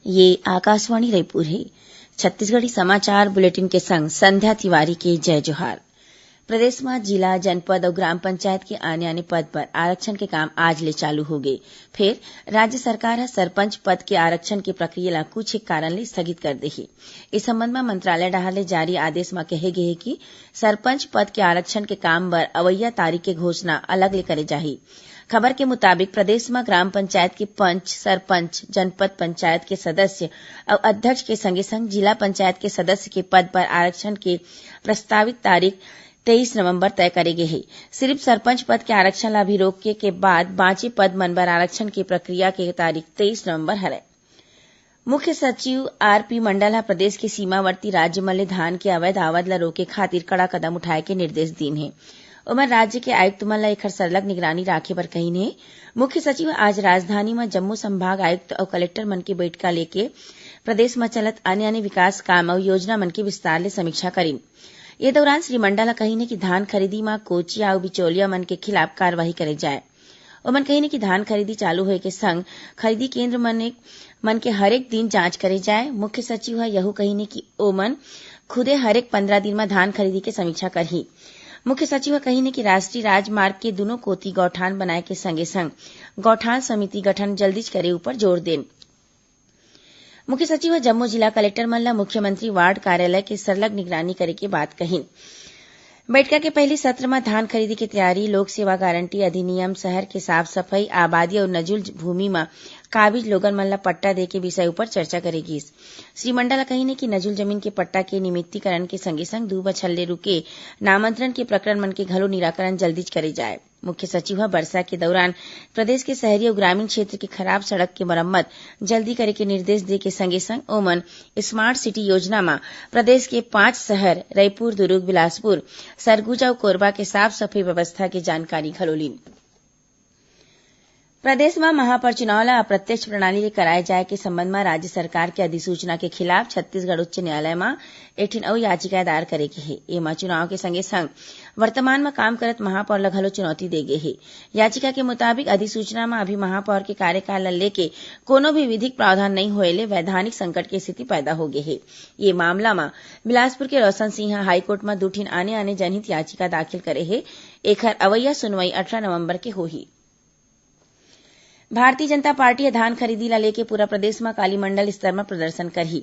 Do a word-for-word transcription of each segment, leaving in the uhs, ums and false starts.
ये आकाशवाणी रायपुर हे। छत्तीसगढ़ी समाचार बुलेटिन के संग संध्या तिवारी के जय जोहार। प्रदेश म जिला, जनपद अउ ग्राम पंचायत के आने-आने पद बर आरक्षण के काम आज ले चालू हो गे। फेर राज्य सरकार ह सरपंच पद के आरक्षण के प्रक्रिया ला कुछ एक कारण ले स्थगित कर दे हे। इस संबंध म मंत्रालय डहार ले जारी आदेश म कहे गे हे कि सरपंच पद के आरक्षण के काम बर अवइया तारीख के घोषणा अलग ले करे जाही। खबर के मुताबिक, प्रदेश म ग्राम पंचायत के पंच, सरपंच, जनपद पंचायत के सदस्य अउ अध्यक्ष के संगे संग जिला पंचायत के सदस्य के पद बर आरक्षण के प्रस्तावित तारीख तेईस नवंबर तय करे गे हे। सिर्फ सरपंच पद के आरक्षण ला भी रोके के बाद बांचे पद मन बर आरक्षण के प्रक्रिया के तारीख तेईस नवंबर हरय। मुख्य सचिव आर पी मंडल ह प्रदेश के सीमावर्ती राज्य मन ले धान के अवैध आवत ल रोके खातिर कड़ा कदम उठाए के निर्देश दीन हे। ओमन राज्य के आयुक्त मन ल एखर सरलग निगरानी राखे बर कहिन हे। मुख्य सचिव ह आज राजधानी म जम्मो संभाग आयुक्त अउ कलेक्टर मन के बइठका लेके प्रदेश म चलत आने-आने विकास काम अउ योजना मन के विस्तार ले समीक्षा करिन। ये दौरान श्री मंडल ह कहिन हे कि धान खरीदी म कोचिया अउ बिचौलिया मन के खिलाफ कार्रवाई करे जाए। ओमन कहिन कि धान खरीदी चालू होए के संग खरीदी केंद्र मन, मन के हरेक दिन जांच करे जाए। मुख्य सचिव ह यहू कहिन कि ओमन खुदे हरेक पंद्रह दिन म धान खरीदी के समीक्षा करही। मुख्य सचिव ह कहिन कि राष्ट्रीय राजमार्ग के दुनों कोति गौठान बनाए के संगे संग गौठान समिति गठन जल्दीच करे ऊपर जोर देन। मुख्य सचिव ह जम्मो जिला कलेक्टर मन ल मुख्यमंत्री वार्ड कार्यालय के सरलग निगरानी करे के बात कहिन। बइठका के पहिली सत्र म धान खरीदी के तैयारी, लोक सेवा गारंटी अधिनियम, शहर के साफ सफई, आबादी अउ नजुल भूमि म काबिज लोगन मन ल पट्टा दे के विषय उपर चर्चा करे गीस। श्री मंडल ह कहिन हे कि नजुल जमीन के पट्टा के नियमितीकरण के संगे संग दू बछर ले रुके नामांतरण के प्रकरण मन के घलो निराकरण जल्दीच करे जाए। मुख्य सचिव ह बरसा के दौरान प्रदेश के शहरी अउ ग्रामीण क्षेत्र के खराब सड़क के मरम्मत जल्दी करे के निर्देश दे के संगे संग ओमन स्मार्ट सिटी योजना म प्रदेश के पांच शहर रईपुर, दुरूग, बिलासपुर, सरगुजा अउ कोरबा के साफ सफई व्यवस्था के जानकारी घलो लीन। प्रदेश म महापौर चुनाव ल अप्रत्यक्ष प्रणाली ले कराए जाए के संबंध म राज्य सरकार के अधिसूचना के खिलाफ छत्तीसगढ़ उच्च न्यायालय म एक ठिन अउ याचिका दायर करे गे हे। एमा चुनाव के संगे संग वर्तमान म काम करत महापौर ल घलो चुनौती दे गे हे। याचिका के मुताबिक, अधिसूचना म अभी महापौर के कार्यकाल ल लेके कोनो भी विधिक प्रावधान नइ होए ले वैधानिक संकट के स्थिति पैदा हो गे हे। ये मामला म बिलासपुर के रोशन सिंह ह हाईकोर्ट म दू ठिन आने-आने जनहित याचिका दाखिल करे हे। एखर अवइया सुनवाई अठारह नवंबर के होही। भारतीय जनता पार्टी ह धान खरीदी ला लेके पूरा प्रदेश म काली मंडल स्तर म प्रदर्शन करही।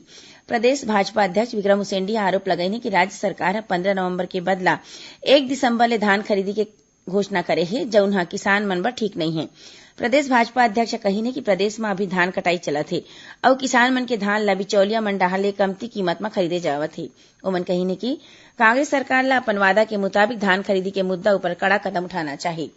प्रदेश भाजपा अध्यक्ष विक्रम उसेंडी ह आरोप लगाइन हे कि राज्य सरकार ह पंद्रह नवंबर के बदला एक दिसंबर ले धान खरीदी के घोषणा करे हे, जउन ह किसान मन बर ठीक नइ हे। प्रदेश भाजपा अध्यक्ष ह कहिन हे कि प्रदेश म अभी धान कटाई चलत हे अउ किसान मन के धान ला बिचौलिया मन डहार ले कमती कीमत म खरीदे जावत हे। ओमन कहिन हे कि कांग्रेस सरकार ला अपन वादा के मुताबिक धान खरीदी के मुद्दा उपर कड़ा कदम उठाना चाही।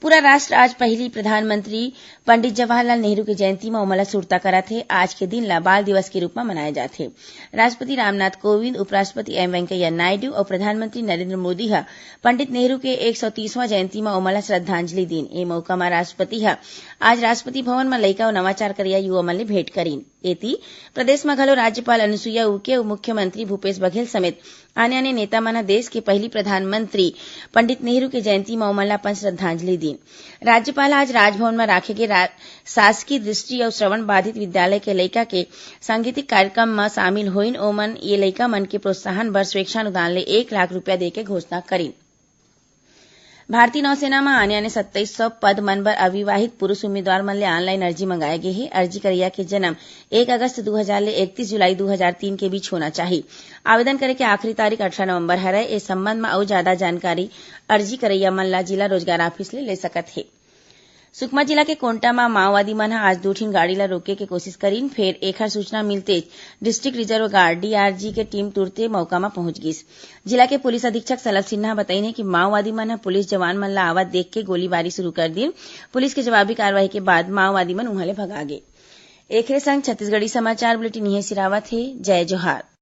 पूरा राष्ट्र आज पहिली प्रधानमंत्री पंडित जवाहरलाल नेहरू के जयंती म ओमन ला सुरता करत हे। आज के दिन ला बाल दिवस के रूप म मनाए जाथे। राष्ट्रपति रामनाथ कोविंद, उपराष्ट्रपति एम वेंकैया नायडू अउ प्रधानमंत्री नरेंद्र मोदी ह पंडित नेहरू के एक सौ तीसवां जयंती म ओमन ला श्रद्धांजलि दीन। ए मौका म राष्ट्रपति ह आज राष्ट्रपति भवन म लइका अउ नवाचार करइया युवा मन ले भेंट करीन। एती, प्रदेश म घलो राज्यपाल अनुसुईया उइके अउ मुख्यमंत्री भूपेश बघेल समेत आने-आने नेता मन ह देश के पहिली प्रधानमंत्री पंडित नेहरू के जयंती म ओमन ला अपन श्रद्धांजलि दीन। राज्यपाल ह आज राजभवन म राखे गे रा-, शासकीय दृष्टि अउ श्रवण बाधित विद्यालय के लइका के सांगीतिक कार्यक्रम म शामिल होइन। ओमन ये लइका मन के प्रोत्साहन बर स्वेच्छानुदान ले एक लाख रुपया दे के घोषणा करीन। भारतीय नौसेना म आने-आने सत्ताईस सौ पद मन बर अविवाहित पुरुष उम्मीदवार मन ले online अर्जी मंगाए गे हे। अर्जी करइया के जन्म एक अगस्त दू हजार ले इकतीस जुलाई दू हजार तीन के बीच होना चाही। आवेदन करे के आखिरी तारीख अठारह नवंबर हरय। ए संबंध म अउ जादा जानकारी अर्जी करइया मन ला जिला रोजगार ऑफिस ले ले सकत हे। सुकमा जिला के कोंटा म माओवादी मन ह आज दू ठिन गाड़ी ला रोके के कोशिश करीन, फेर एखर सूचना मिलते डिस्ट्रिक्ट रिजर्व गार्ड, डीआरजी, के टीम तुरते मौका म पहुंच गिस। जिला के पुलिस अधीक्षक सलभ सिन्हा ह बतईन हे कि माओवादी मन ह पुलिस जवान मन ला आवत देख के गोलीबारी शुरू कर दीन। पुलिस के जवाबी कार्रवाई के बाद माओवादी मन उहां ले भगा गे। एखरे संग छत्तीसगढ़ी समाचार बुलेटिन इहें सिरावत हे। जय जोहार।